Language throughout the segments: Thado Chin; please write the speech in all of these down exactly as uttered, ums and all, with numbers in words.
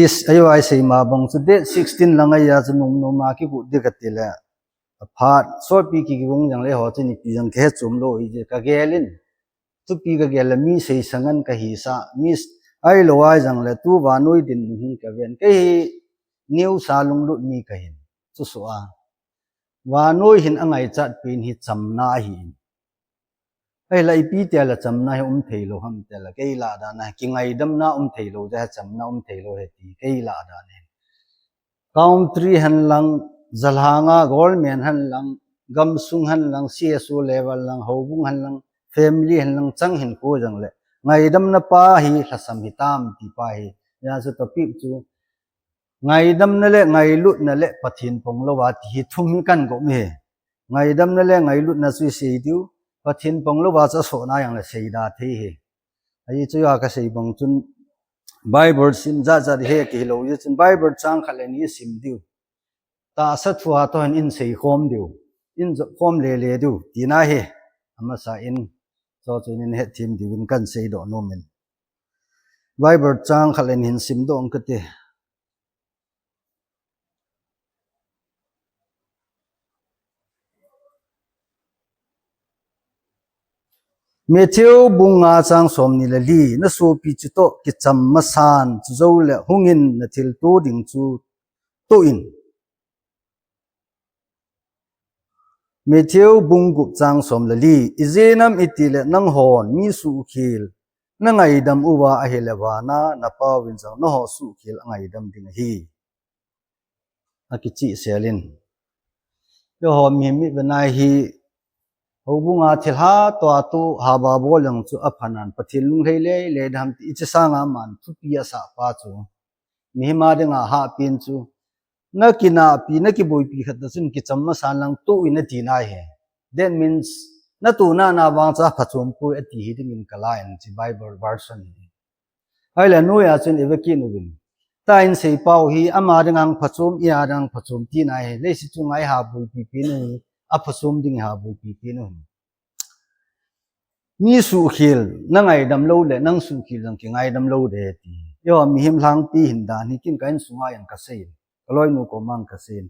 Is, ayo ai sei ma bang chu date sixteen lang ahi a chu nung nung ma kigu di ka ti le. Aphat, so pi ki ki gung jang le ho chu ni pi jang ke chum lo i je ka gelin. Tupi ka gel le mi sei sangan ka hi sa, mi s-, ai lo ai jang le tu vanoi din hi ka ven. Kei hi niu sa lunglut mi ka hin. Chu so a. Vanoi hin a ngaichat pen hi chamna ahi in. Ahila ipi tia la chamna hi um thei lo ham tia la kei la dan a, kingaidamna um thei lo, ja chamna um thei lo he ti kei la dan a. Country hen lang, jalhanga, government hen lang, gamsung hen lang, C S O level lang, houbung hen lang, family hen lang, chang hin ko jang le. Ngaidamna pa hi, lhasam hi tam ti pa hi. Ya chu topic chu, ngaidamna le ngailutna le Pathen pong lo a ti hi thum hi kan gom hi. Ngaidamna le ngailutna chu i sei diu, Pathen pong lo a chu a so na jang le sei da thei hi. Ahi chu ya ka sei bang chun Bible sim ja ja he ki lo ye chun Bible chang khat le ni sim diu. Tahsa thu a to hin in sei khom diu. In jo khom le le diu. Ti na hi. Amasa in. Cho chu in het thim diu in kan sei do nom in. Bible chang khat le ni hin sim do ang ka ti. Matthew bung nga chang som ni le li, na sopi chu to kicham masan, chu zo le hungin na thil to ding chu to in. Matthew bung gup chang som le li, i jinam i ti le nang hon, mi sukhil, na ngaidam uva ahi le vana, na pau in jong, na ho sukhil a ngaidam ding ahi. A kichi selin. Yo ho mi mi benai hi, ho bunga thil ha to a tu ha ba bo lang chu a phanan, Pathen lung lei lei le dam ti i chi sanga man, thupi a sa pa chu. Mihem a dinga hahpin chu, na kinapi, na kiboipi khat ta chun kicham masan lang tu in a ti nai he. That means, na tu na na vang cha phachom pui a ti hi dingin ka la in chi Bible version hi. Hai le nuya chun i ve kit uvin. Ta in sei pau hi, ama dinga phachom, i a dinga phachom ti nai he. Leisi chu ngai ha boipi pi nu, a phachom ding ha boipi pi nu. Mi sukhil, na ngaidam lo le, nang sukhil jong kingaidam lo de ti. Yo, mihem lhangpi hin dan hi kin ka insunga jong ka sei. Ka loinu komang ka sei.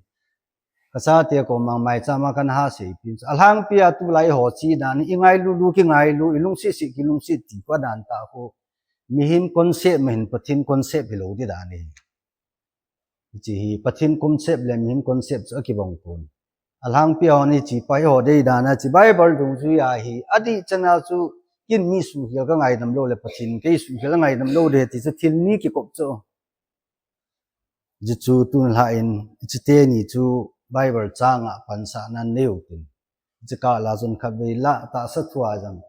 Ka chate komang mai chama kan ha sei pin. A lhangpi a tu lai ho chi dan hi, i ngailu lu kingailu, i lungsi si kilungsi ti pa dan ta ko. Mihem concept ma hin Pathen concept hi lo di dan hi. Chi hi Pathen concept le mihem concept chu a kibang pon. A lhangpi a hon hi chi pa hi ho dei dan a chi Bible dung chu ya hi. A di chana chu kin mi sukhil ka ngaidam lo le Pathen kei sukhil a ngaidam lo de ti chu thil ni kikop chu. Ji chu tun la in chi te ni chu Bible changa pansa nan neu tin. Chika la chun khat vei la tahsa thua jang.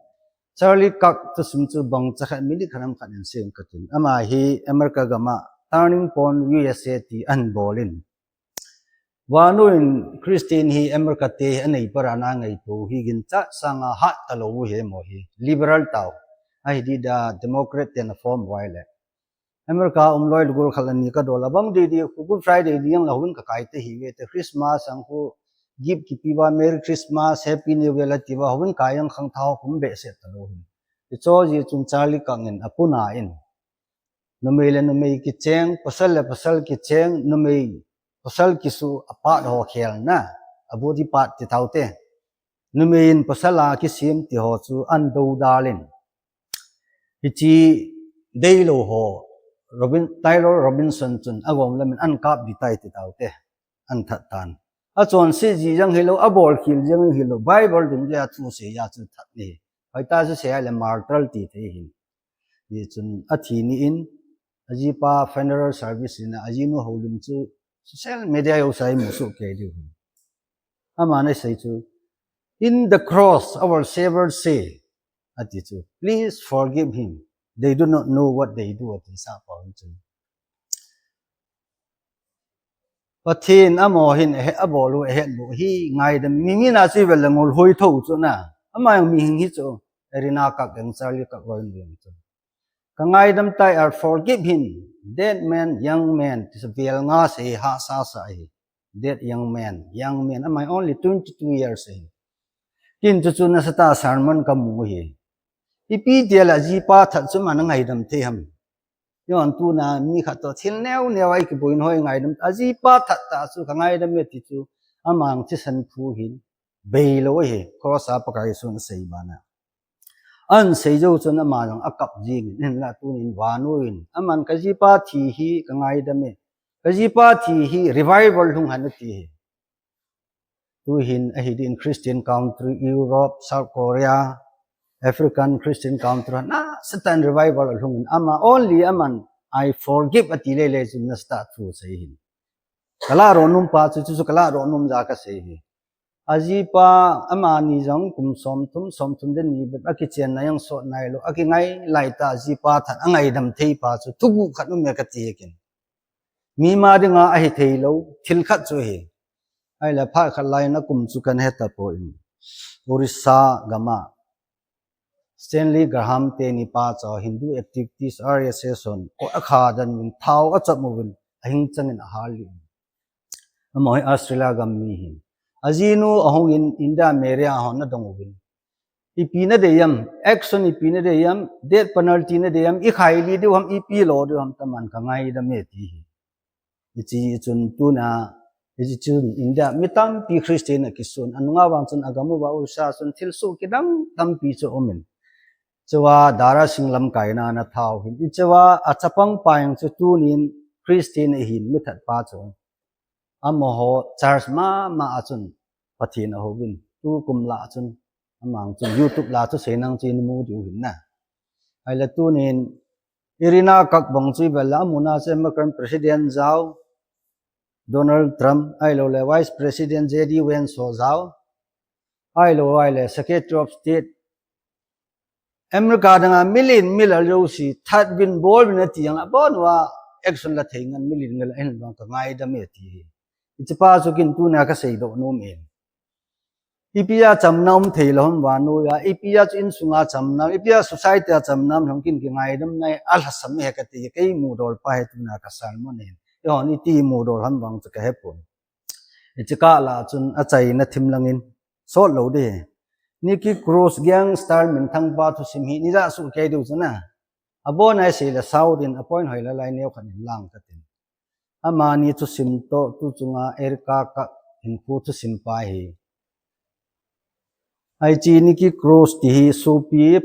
Charlie Kirk thusim chu bang cha khat minute khat ham khat in sei ka tin. Ama hi America gama Turning Point U S A ti an bol in. Vanu in Christian hi America te hi anei para na ngai to hi gin cha sanga hat ta lo hi mo hi. Liberal tau. Ahi di da Democrat ten form wai le. America um loi lugul khat ani ka dol a bang di di khu Good Friday di ang la hun ka kai te hi ve te Christmas ang khu gift kipi va Merry Christmas, Happy New Year la ti va hun kai ang khang thao kum be se ta lo hin. Ti cho ji chun Charlie Kirk in a puna in. Numei le numei kicheng, pasal le pasal kicheng, numei pasal kisu a pat ho khel na. A body part ti thao te. Numei in pasal a kisim ti ho chu an do dalin. Hichi dei lo ho, Robin, Taylor Robinson chun a gom lamin an kap di tai ti tau te, an that tan. A chon si ji jang hi lo, a bol khil jang hi lo, Bible dung ja thu se ja chu that ni. Hoi ta chu se le martyr ti te hin. Ni chun a thi ni in, a ji pa funeral service in a ji nu ho lim chu social media yo sai mu su ke diu hin. Ama na sei chu, "In the cross, our Savior say," ati chu, "Please forgive him. They do not know what they do," ati sa pa chu. Pathen amo hin a he, a bol u a he lu hi ngaidam mi mi na si vel ngol hoi tho chu na. Ama mi hing hi chu, Erina Kirk geng Charlie Kirk loi nu chu. Ka ngaidam tai, I'll forgive him. That man, young man, ti sa vel nga se ha sa sa hi. That young man, young man, am I only twenty-two years hi. Kin chu chu na sa ta sermon ka mu hi. Ipi tia la ji pa that chu ma na ngaidam thei ham. Yon tuna mi khat to thil neo neo a i kiboina ho i ngaidam. Ajipa that tah chu ka ngaidam e ti chu. Amang thisan phu hin. Beilou ahi. Cross a Pakai Jesun asei bana. Ahin sei jou chun ama jong akap jingin. Hinla tunin vannoi in. Aman ka jipa thi hi ka ngaidam e. Ka jipa thi hi revival lhung hen ati hi. Tuhin ahi din Christian country, Europe, South Korea, African Christian country, nasatah in revival alhungin ama, only aman, "I forgive," ati lele chun nasatah thu asei hin. Ka ladoh nom pa chu, chu, chu ka ladoh nom ja kasei hi. Ajipa amani jong kum somthum, somthum le ni bep akichenna jong sot nailou, akingai laitah jipa that angaidam thei pa chu, thuguh khat um e kati hi kin. Mima dinga ahi theilou, thil khat chu hi. Ahile phat khat lai in akum chu kana he tapoi. Orissa gam a Stanley Graham teni pa chu Hindu activist R S S hon kot akha dan uvin thao achap uvin ahing changin ahal in. Amaho hi Australia gam mi hin. Ajinu ahungin India media hon adong uvin. Ipi nadei ham, action ipi nadei ham, death penalty nadei ham, ikhai lih diu ham, ipi lo diu ham, taman ka ngaidam e ti hi. Hiche chun tuna, hiche chun India mi tampi Christian akisun, anunga vang chun agam uva Orissa chun thilsoh kidang tampi chu aumin. Chua Dara Singh lamkaina ana thao hin. Hichua achapang pa jong chu tunin Christian ahin mi that pa chu. Amaho church mama a chun Pathen ahouvin. Tukum lah chun, amang chun YouTube lah chu seinang chu imu diu hin na. Ahile tunin Irina Kak bang chu ivel le, amuna chu American President jao, Donald Trump, ahilou le Vice President J D Vance ho jao, ahilou ahile Secretary of State, America danga milin milal jouse that uvin bol uvin ati jong abon uva action la thei ngen milin milal ahin vang ka ngaidam e ti hi. Hiche pa chu kin tuna ka seidoh nom e. Ipi a chamna um thei lou ham vannoi a, ipi a chu insunga chamna, ipi a society a chamna um lou ham kin kingaidam nai alhasam e kati, kei mudol pa hi tuna ka sermon hin. Eihon iti mudol ham vang chu ka hepon. Hiche kah lah chun achaina thim langin sot lou ding. Nikki Cross gangster minthang pa thusim hi nija suh kei diu chu na. Abon a isei le sao din apoint hoi la lai neo khat in lang katin. Amani thusim toh tu chunga Erica Kak hinkho thusim pa hi. Hiche Nikki Cross ti hi sopi,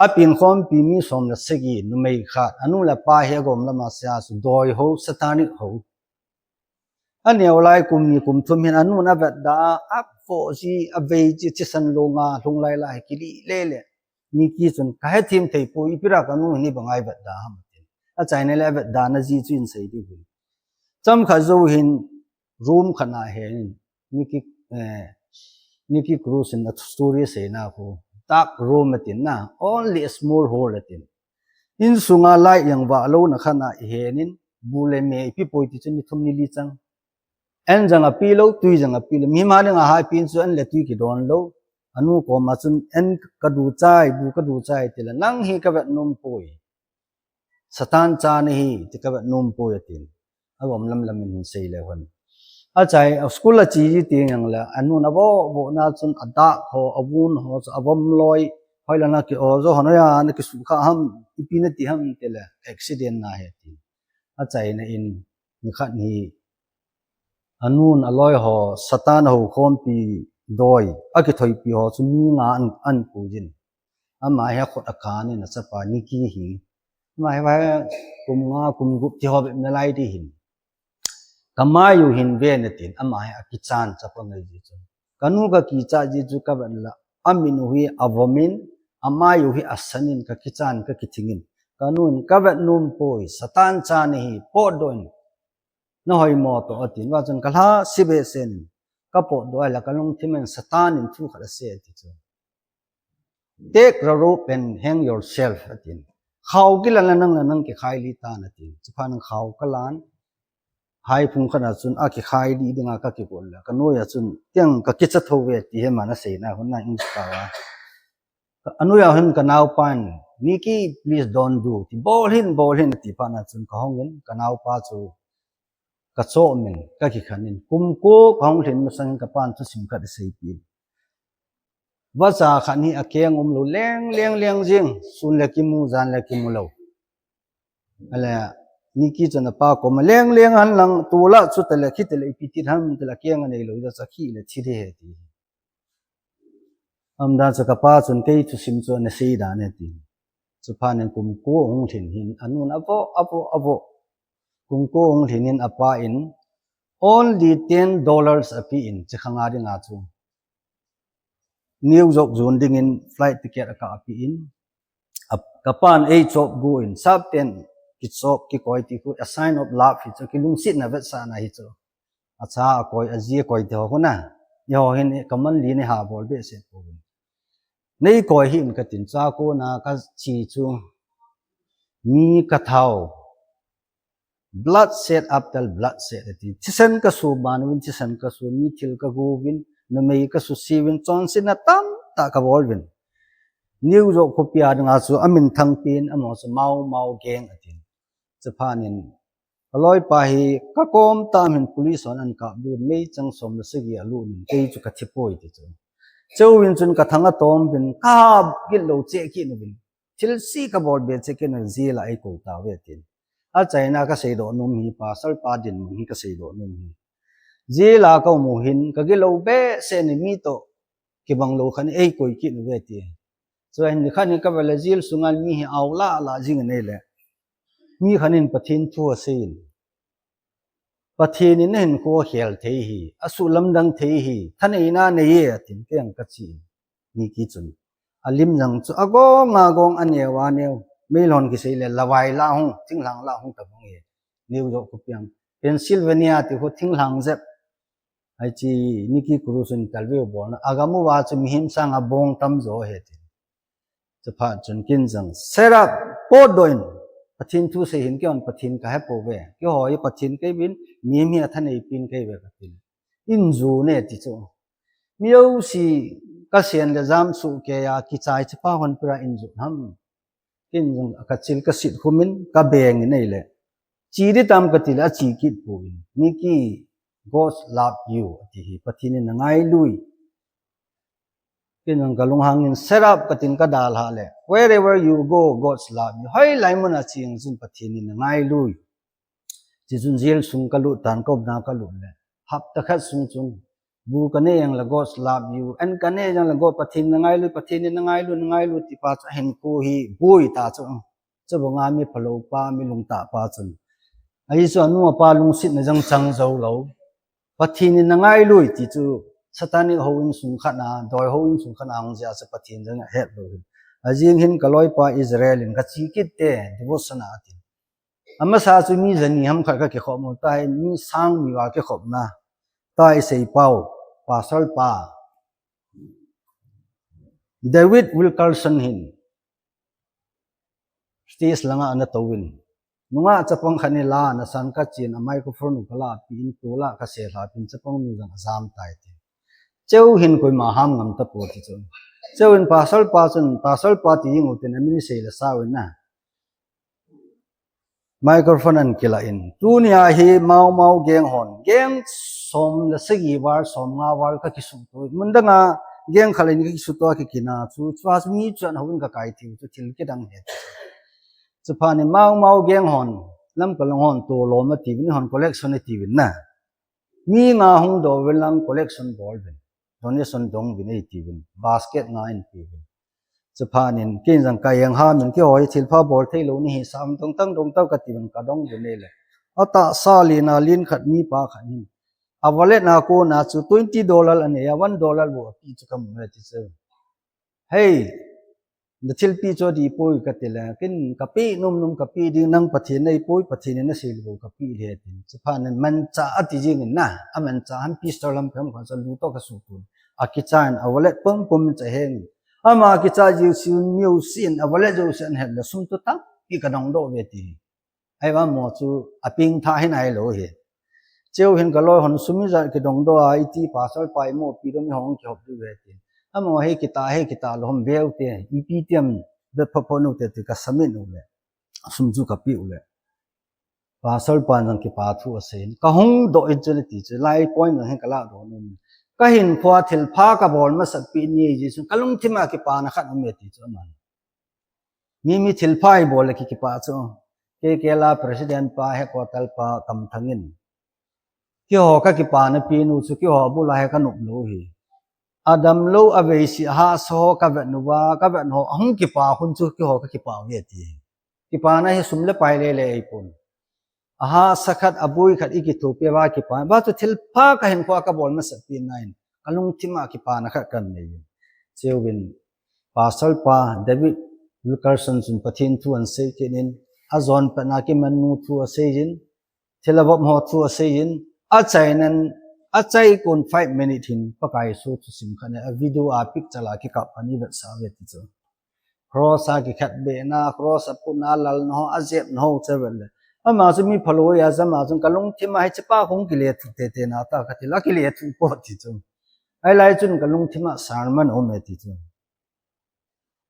apenkhompi mi som le sagi, numei khat, anu le apa hi agom lama sia chu doi ho, satanic ho. Aneo lai kum ni kum thum hin anun avetda a, avoh ji, avei ji, thisan longa lhung lai lai kilih lele. Nikki chun ka hethem thei poi, ipi ra kanu hi ni banga ivetda ham tin. Achaina le avetda na ji chu in sei diu hin. Chomkhat jou hin room khat na ahen in. Nikki, eh, Nikki Cross in a story aseina khu. Dark room atin na, only a small hole atin. Insunga light jong vah louna khat na ahen in, bu le me ipi poi ti chun ni thum ni li chang. An jong api lou, tui jong api lou. Mihem dinga haipi in chu an le tui kidon lou. Anu koma chun an ka du chai, bu ka du chai tile, nang hi ka vet nom poi. Satan cha nahi, ti ka vet nom poi atin. Avom lam lam in hin sei le hon. Achai, school ache ji teng jong le, anun avoh voh na chun adah ho, avun ho, chu avom loi. Hoilai na ki o jo ho, noiya na kisukha ham, ipi nati ham tile, accident na ahi tin. Achaina in, nikhat hi, anun aloi ho, Satan ho khompi doi, akithoipi ho chu mi nga an, an pui jin. Ama hi akhut akan in achapa Nikki hi. Ama hi kum nga, kum gup ti ho bep nalai ding hin. Ka mai u hin ve na tin, ama hi akichan chapa ngai ji chu. Kanu ka kichat ji chu ka vet le, amin u hi avom in, amai u hi asan in, ka kichan, ka kithing in. Kanun ka vet nom poi, Satan cha nahi, potdoh in. Na hoimo toh atin, va chun ka lha sibeh sen. Ka potdoh a le ka lungthim in Satan in thu khat asei ati chu. Take the rope and hang yourself, atin. Khao kilan la nang la nang kikhai lih tan atin. Chuphat in khao ka lan. Haiphung khat a chun akikhai lih dinga ka kikol le. Ka noiya chun tiang ka kicha tho ve ti hi aman aseina hon na in ka va. Ka, anoiya hin ka naopan, "Nikki, please don't do." Ti, "Bol hih in, bol hih in," ati phat na chun ka hong in, ka naopa chu ka chom in, ka kikhen in. Kum ko ka hung lhin masang in ka pan thusim khat aseipi. Vacha khat hi akeng um lou, leng, leng, leng jing, sun le kimu, jan le kimu lou. Ale, Nicky chun apa koma leng leng hen lang, tula chu tale, khi tale, ipi ti ham tale, keng anei lou, ja cha khi le thi de he ti. Amdan chu kapa chun kei thusim chu ana sei dan e ti. Chuphat in kum ko hung lhin hin, anun avo, avo, avo. Kum ko hung lhin hin apa in, only ten dollars ape in, chi khanga dinga chu. New York jon dingin flight ticket akah ape in, a, kapan ei chop gu in, sap ten kichop kikoi ti khu, a sign of love hi chu, kilungsetna vetsahna hi chu. Acha akoi, aji akoi te ho khu na. Eiho hin kaman li ni ha bol behseh pouvin. Nei koi hih in katin, chua kona kache chu. Mi kathao. Bloodshed after bloodshed ati. Thisen kaso ban uvin, thisen kaso, mi thil kago uvin, numei kasusia uvin, chonsetna tamtah kabol uvin. New York khopia dinga chu amin thangpen, amaho chu Mau Mau Gang ati. Chuphat in, kaloipa hi kakom tah in police hon ana kap lut, meichang som le sagi alut in, kei chu kathi poi ti chu. Chuin chun kathang atom uvin, kahap kit lou cheh kit uvin. Thilse kabol be cheh kit uvin, jail a eikoi tauve tin. Achaina kaseidoh nom hi, pastor pa dinmun hi kaseidoh nom hi. Jail a kaum u hin, kagilou behseh in, mi toh kibang lou khat in eikoi kit uve ti. Chuin nikhat in kavele jail sunga mi hi aula la jing in ahile, mi khat in Pathen thu asei in, Pathen in nahinkho akhel thei hi, asuhlamdang thei hi, thaneina nei e atin, kei ang kache in. Nicky chun. Alim jang chu agong agong, aneo aneo. Meilhon kisei le lavai la hung, thinglhang la hung tabang e. New York khopiang. Pennsylvania ti khu thinglhang jep. Hiche Nicky Cruz in interview bolna. Agam uva chu mihem sanga bong tamjo ahi ti. Chuphat chun kei jang, "Shut up, potdoh in. Pathen thu sei hih in, kei hon Pathen kahe pouve. Keiho hi Pathen kahiuvin, mihem hi athanei pen kahiuve," katin. Injui ne ti chu. Mi jouse kasen le jam soh keiya kichai chu pa hon pira injui ham. Kei jang kachil kasit khum in kabeng in ahile. Che ding tam katile ache kit poi. Nicky, "God love you," ati hi, Pathen in angailui. Kei jang kalunghang in, "Shut up," katin kadalhah le. "Wherever you go, God love you." Hoilai mun a che jong chun Pathen in angailui. Chuchun jail sung kalut tan, kaumna kalut le. Hapta khat sung chun, bu kaneh jong le, "God love you." An kaneh jong le, "God, Pathen in angailui, Pathen in angailui, angailui," ti pa chu ahinkho hi boi ta chu. Chubanga mi phalou pa, mi lungtah pa chun. Ahi chu anu apa lungsetna jong chang jou lou. Pathen in angailui ti chu satanic houin sung khat a, doi houin sung khat a hung jia chu Pathen jong ahet lou hi. Ajing hin kaloipa Israel in kache kit te, devotion a ati. Amasa chu mi jani ham khat kakikhop u tai, mi sang ni va kikhopna. Tua isei pau, pastor pa. David Wilkerson hin. Stage langa ana touvin. Nungah chapang khat in la ana san, kachen a microphone u kala pi in, tula kaselha pin, chapang nu jong ajam tai ti. Cheu hin koima ham ngam tapou ti chu. Cheu hin pastor pa chun, pastor pa ti jing u tin amin sei le sauvin na. Microphone ana kila in. Tunia hi Mau Mau Gang hon. Gang som le sagi val, som nga val kakisuto. Mun danga gang khat le ni kakisuto a kikina chu. Chua chu mi chuan houin kakai tiu chu thil kidang ahi. Chuphat in Mau Mau Gang hon. Lamka lang hon tolom atiuvin, hon collection atiuvin na. Mi nga hung doh uvin lang collection bol uvin. Donation dong uvin eitiuvin. Basket nga in peuvin. Chuphat in, kei jong ka eng ham in, keiho hi thilpha bol thei lou ni hi, sam dong tang dong tang kati uvin kadong uvin ahile. Atahsa lina lin khat mi pa khat hin. A wallet na kona chu twenty dollar anei a, one dollar bou ape chu kamu e ti chu. Hei, na thilpi chu adih poi kati le, kei in kape nom nom kape ding, nang Pathen nahi poi, Pathen in nasei lou bou kape le tin. Chuphat in manchah ati jing in na, amanchah ham pistol ham phem khat chu alu toh kasuh tun. Akicha in a wallet pum pum in chu aheng in. Ama kicha jiu sin miu sin a wallet jouse ahet le sum chu tampi kadong doh uve ti. Ahivang mo chu apeng tha hinai lou hi. Cheu hin kaloi hon sum ijat kidong doh a iti pastor pa imo pi dom i hong kihop diu ve tin. Amaho hi kita hi kita lou hom veu te ipi tiam bet pho pho nu te ti kasam in u le. Sum chu kape u le. Pastor pa jong kipa thu asei in. Kahung doh in chu le ti chu lai point jong hin kala doh nom. Kahinkhoa thilpha kabol masat pi ni Jesu kalungthim a kipana khat um e ti chu aman. Mi, mi thilpha ibol le ki, kipah chu. K K L a president pa, headquarter pa Kamthang in, keiho kakipana pinu chu keiho bula hi kanop lou hi. Adamlou aveisi ahahsa ho kavet uva, kavet ho ahung kipa hun chu keiho kakipa uve ati. Kipana hi sum le pai lele ahipon. Ahahsa khat, abui khat ikithopi uva kipa. Ba chu thilpha kahinkhoa kabol masat pi nai in, kalungthima kipana khat kanei. Chuin Pastor pa David Wilkerson chun Pathen thu ahin sei kit in, ajon patna kimannu thu asei in, thilha vop ho thu asei in, achaina, achai kon five minute hin Pakai Jesu thusim khat nei, a video a picture a kikap khat nei vetsah uve ti chu. Cross a kikhetbehna, cross a putna, alalna ho, ajepna ho chu avet le, ama chu mi phalou ahi jeh a ama chun kalungthima hichepa hung kile thu tete na ta kati le, akile thu poi ti chu. Ahilai chun kalungthima sermon aume ti chu.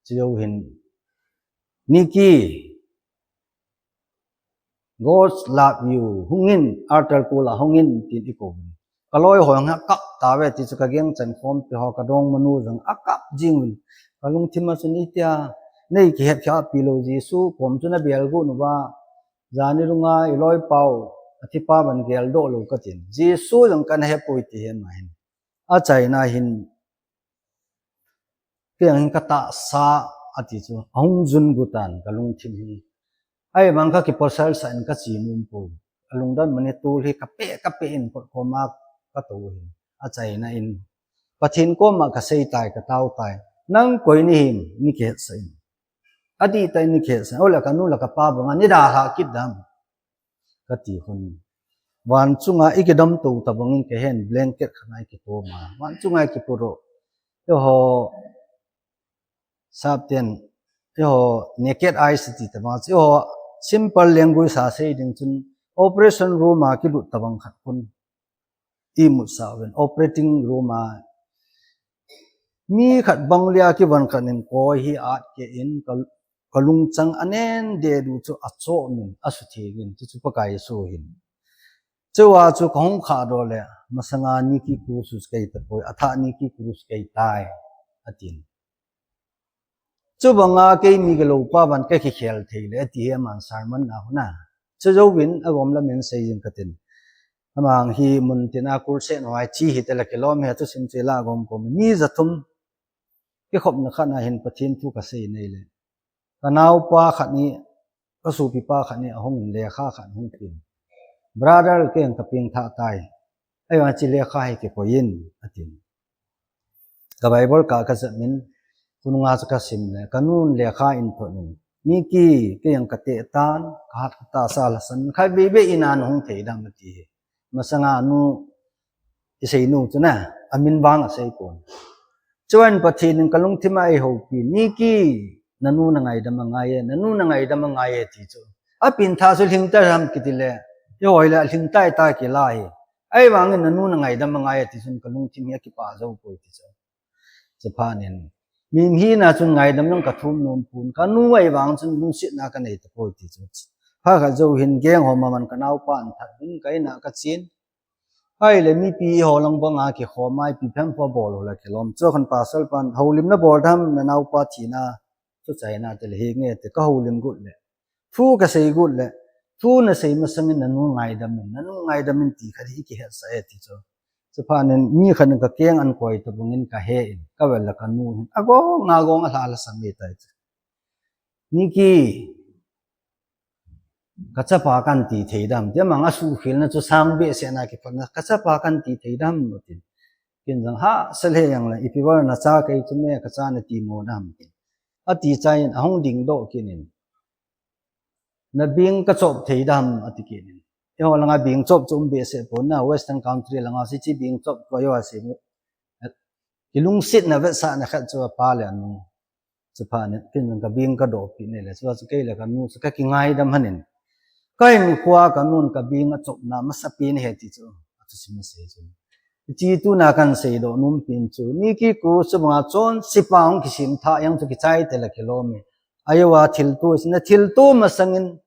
Chujou hin, Nikki, God love you, hungin, altar call a hungin, tin ikou in. Kaloi ho jong akap tauve ti chu, kagangchan khompi ho, kadongmanu jong akap jing uvin. Kalungthim a chun itia nei kihet khah pi lou, Jesu kom chu nabel got uva, jani lunga iloipa u athipa ban geldoh lou katin, Jesu jong kana hepoi ti hi ama hin. Achaina hin, kei jong hin katahsa ati chu ahung jun got tan kalungthim hi. Ahivang kakipasal sah in kache nom poi. Kalungdon mani tol hi kapeh, kapeh in kot koma katou hin. Achaina in, Pathen koma kasei tai, katao tai. Nang koi nahim, nei kihetsah in. Adih tah in nei kihetsah in. Ole kanu le kapa banga nei dalha kit dem, kati hun. Van chunga ikidam tou tabang in kahen, blanket khat a ikitom a, van chunga ikiput u. Eiho sapten, eiho naked eyes ti tabang, eiho simple language a sei ding chun, operation room a kilut tabang khat khun imut sah uvin, operating room a mi khat bang lia kivon khat in koi hi at keh in ka, kalungchang anen deh u chu achom in, asutheng in, chuchu Pakai Jesu hin. Chua chu kahung khahdoh le, masanga Nikki Cruz chu kei tapoi, athah Nikki Cruz kei tai, atin. Chubanga kei mi gilou pa ban kakikhel thei le, ati hi aman sermon na huna. Chujouvin agom lam in sei jing katin. Amang hi mun tina crusade ho a che hite le kilom hi, thusim chu la gom gom. Mi jathum kikhopna khat a hin Pathen thu kasei nei le, kanaopa khat ni, kasopipa khat ni ahung in lekha khat hung pen. Brother, kei jong kapengthah tai. Ahivang hiche lekha hi kikoi in, atin. Ka Bible ka, kajep in, khonunga chu kasim le, kanun lekha ahin thot in, Nikki, kei jong kateh tan, kahat katahsa lhasam in, khatvei vei in a nahung thei dem, ati hi. Masanga nu, isei nu chu na, amin vang asei pon. Chuin Pathen in kalungthim a eihoupi, Nikki, nanu nangaidam angai e, nanu nangaidam angai e ti chu. Apengthah chu lhingtai ham kiti le, ihoi le lhingtai ta kila hi. Ahivangin nanu nangaidam angai e ti chun kalungthim hi akipah jou poi ti chu. Chuphat in, mi hina chun ngaidam jong kathum nom pon, kanu ahivang chun lungsetna kanei tapoi ti chu. Phat khat jou hin gang ho maman kanaopa ahin that in ka in a kachen. Ahile mipi ho lang banga kikhom a, ipi phem po bol u le kilom. Chua khan pastor pan, houlimna bol dem, nanaopa thina chu achaina tile, henge ati, kahoulim got le, thu kasei got le, thu nasei masangin nanu ngaidam in, nanu ngaidam in ti khat hi kihetsah e ti chu. Chuphat in mi khat in kakeng ahin koi tabang in kahe in, kavet le kanu hin agong agong alha lhasam e tai chu. Nikki, kachapa kan ti thei dem, ti amang asuhkhelna chu sang behseh na kiphatna, kachapa kan ti thei dem, atin. Ken jong hahsa lheh jeng le, ipi val nacha kei chu me, kacha nati mo dem, tin. Ati chai in ahung dingdoh kit in, nabeng kachop thei dem, ati kit in. Eiho langa beng chop chu um behseh pon na, Western country langa hiche beng chop chu ahi a, kilungsetna vetsahna khat chu apa le anu. Chuphat in, ken jong kabeng kadohpeh nei le, chua chu kei le kanu chu kakingaidam hon in. Kahinkhoa kanun kabeng achopna masapen ahi ti chu, athusim asei chu. Hiche tuna kahin seidoh nom pen chu, Nikki Cruz chu banga chonsepa hung kisemthah jeng chu kichai tile kilom e. Ahivang thilto, nathilto masangin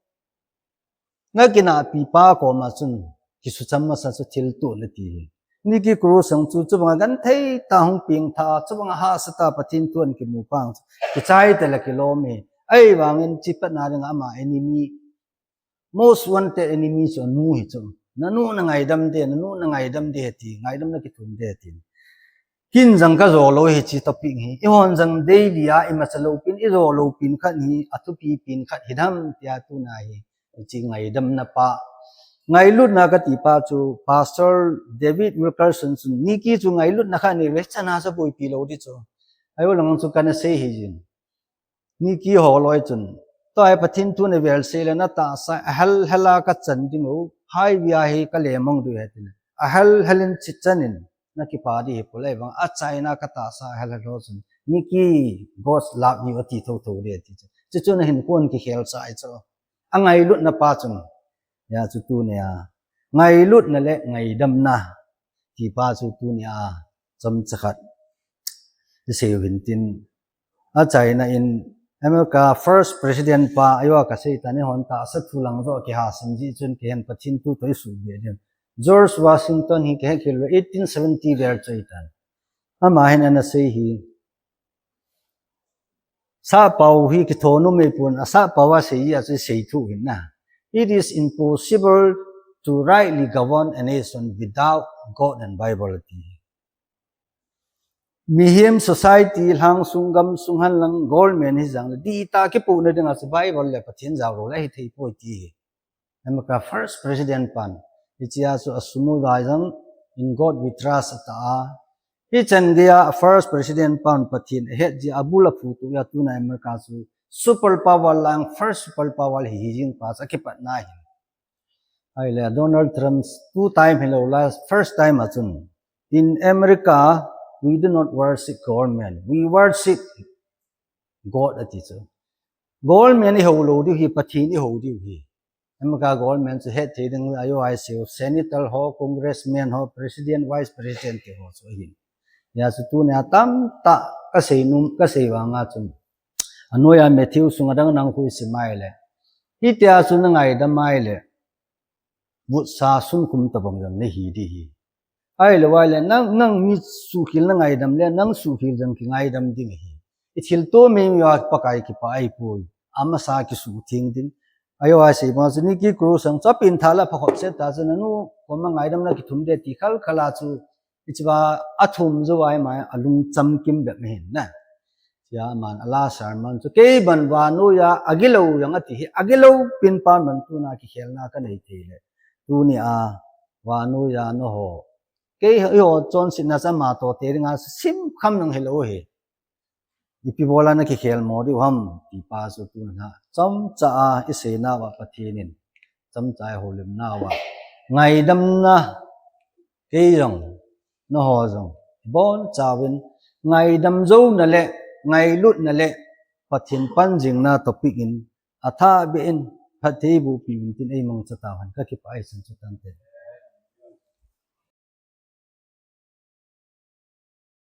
nakinahpi pa koma chun kisucham masa chu thilto nati hi. Nikki Cruz jong chu chubanga genthei tah a hung pengthah, chubanga hahsa tah a Pathen thu ahin kimu pa chu kichai tile kilom e. Ahivangin hiche pet na dinga ama enemy Most wanted enemy chu anu hi chu. Nanu na ngaidam de, nanu na ngaidam de ti, ngaidam na kithum de ti. Kin jang ka jo lou hiche topic hi. Eihon jang daily a imacha lou pen, ijo lou pen khat hi, athupi pen khat hi dam tia tuna hi. Hiche ngaidamna pa. Ngailutna kati pa chu Pastor David Wilkerson chun, Nicky chu ngailutna khat nei ve, chana sa boipi lou di chu. Ajo lang chu kana sei hi jin. Nicky holoi chun, tua hi Pathen thu na vel sei le na tahsa ahel hel a ka chan ding u, highway a hi ka lemang diu ahi tile. Ahel hel in chi chan in na kipah di hi pole vang, achaina ka tahsa ahel hel ho chun, Nicky, God's love you ati thotho di ati chu. Chuchu na hin kon kikhel sa ahi chu. Angailutna pa chun. Hijeh chun tunia ngailutna le ngaidamna ti pa chu tunia chomcha khat isei u hintin. Achaina in America first president pa ajo kasei tan, eihon tahsa thu lang jo kiha sim ji chun keihin Pathen thu toh isuh be ding. George Washington hi kahet khel uve, eighteen seventy vel chu ahi tan. Ama hin ana sei hi. Sahpau hi kitho nom ei pon, asahpau a sei a chu sei thu hin na. It is impossible to rightly govern a nation without God and Bible ti. Mihem society lhang sung gam sung hen lang government hi jang le, dih tah a kipohna dinga chu Bible le Pathen jao lou le hithei poi ti hi. America first president pan. Hichea chu asum u lai jang, "In God We Trust" ati a. Hichan geiya first president pan Pathen ahet jeh a abul aphuto a tuna America chu super power lang first super power hi hi jing pa chu akipatna hi. Ahile Donald Trump two time hilou la first time a chun, "In America, we do not worship government. We worship God," ati chu. Government ihou lou diu hi, Pathen ihou diu hi. America government chu hetthei ding ajo ahi seiyu, senator ho, congressman ho, president, vice president te ho chu ahin. Hijeh chun tunia tamtah kasei nom, kasei vanga chun. Anoiya Matthew sunga dang nang khu isim a ahile, hitia chu na ngaidam a ahile, vutsa sunkhum tabang jong nahi di hi. Ahilou ahile, nang, nang mi suhkhel na ngaidam le, nang suhkhel jong kingaidam ding ahi. Ithilto mei mei a Pakai kipah ahipoi. Amasa kisuhtheng ding. Ajo ahi sei banga chu Nicky Cruz jong chu apen tha la phakhop set ta chu, "Nanu koma ngaidam na kithum de," ti khal khal a chu, hichea athum jou a ima alung chamkim bep ahin na. Hijeh a aman ala sermon chu, "Kei bang vannoi a agilou jong ati hi, agilou pen pa bang tuna kikhelna kanei thei le. Tunia vannoi a nangho, kei eiho chonsetna chu ama toh te dinga simkham nang hilou hi. Ipi bola na kikhel mo diu ham?" ti pa chu tuna chomcha a isei nauva Pathen in chomcha a ihoulim nauva ngaidamna, kei jong, nangho jong, ibonchauvin ngaidam jouna le, ngailutna le, Pathen panjingna topic in, athah beh in, phatthei boh peh uvin tin eimangcha tauhen, kakipah e. Chan chu tante.